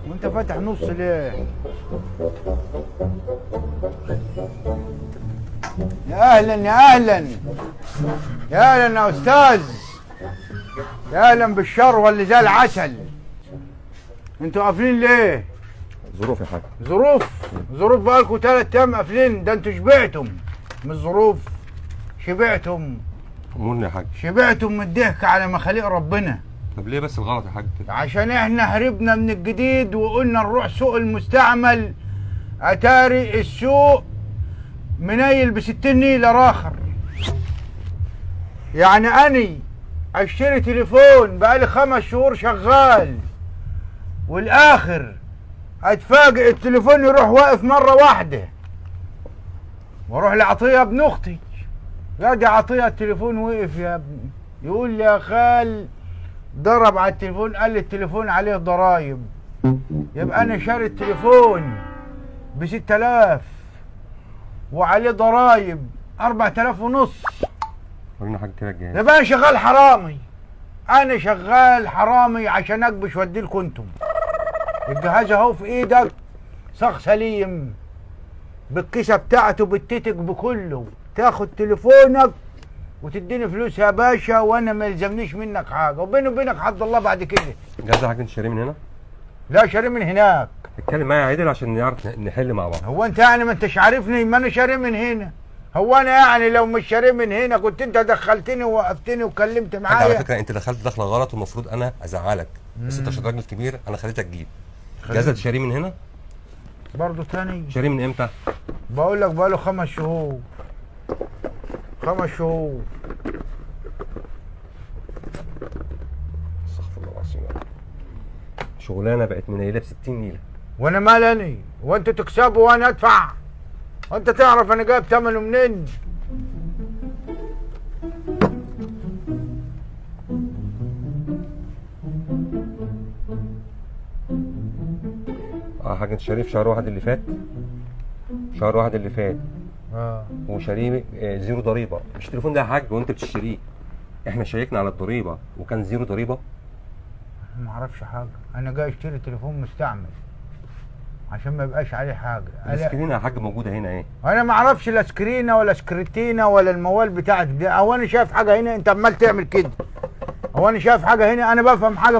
وانت فاتح نص ليه؟ يا اهلا يا اهلا يا اهلا يا استاذ، يا اهلا بالشروه اللي زي العسل. انتوا قافلين ليه؟ ظروف يا حاج. ظروف؟ ظروف بقالكوا 3 ايام قافلين، ده انتوا شبعتم من الظروف، شبعتم. امورنا يا حاج، شبعتم من الضحك على مخاليق ربنا. طب ليه بس الغلط يا حاج كده؟ عشان احنا هربنا من الجديد وقلنا نروح سوق المستعمل، اتاري السوق منيل ب60 نيلة راخر. يعني اني اشتري تليفون بقالي 5 شهور شغال، والاخر اتفاجئ التليفون يروح واقف مرة واحدة، واروح لعطية ابن اختي، لا دي عطية التليفون وقف يا ابني. يقول لي يا خال ضرب على التليفون، قال لي التليفون عليه ضرايب. يبقى انا شاري التليفون ب 6000 وعليه ضرايب 4500. ورينا حاجة كده الجهاز. يبقى انا شغال حرامي، انا شغال حرامي عشان اكبش واديلكوا انتم. الجهاز اهو في ايدك، صاغ سليم بالكيسه بتاعته بالتتك بكله. تاخد تليفونك وتديني فلوس يا باشا، وانا ما يلزمنيش منك حاجة، وبيني وبينك حد الله بعد كده. الجهاز ده حاجة انت شاريه من هنا؟ لا شاريه من هناك. اتكلم معايا عدل عشان نعرف نحل مع بعض. هو انت يعني ما انتش عارفني؟ ما انا شاريه من هنا. هو انا يعني لو مش شاريه من هنا كنت انت دخلتني ووقفتني وكلمت معايا؟ على فكرة انت دخلت دخله غلط والمفروض انا ازعلك، بس انت عشان راجل كبير انا خليتك تجيب. الجهاز ده شاريه من هنا؟ برضه تاني؟ شاريه من امتى؟ بقول لك بقاله 5 شهور. 5 شهور. استغفر الله العظيم. شغلانة بقت منيله ب 60 نيله. وانا مال اني؟ وانتوا تكسبوا وانا ادفع؟ وانت تعرف انا جايب ثمنه منين؟ اه حاج انت شاريه في شهر 1 اللي فات؟ شهر 1 اللي فات. وشاريه zero ضريبة. مش التليفون ده يا حاج وانت بتشتريه احنا شيكنا على الضريبة وكان zero ضريبة؟ ما اعرفش حاجة، انا جاي اشتري تليفون مستعمل عشان ما يبقاش عليه حاجة. السكرينه يا حاج موجودة هنا ايه؟ انا ما اعرفش لا سكرينه ولا سكرتينه ولا الموال بتاعتك ده. هو انا شايف حاجة هنا؟ انت عمال تعمل كده. هو انا شايف حاجة هنا؟ انا بفهم حاجة؟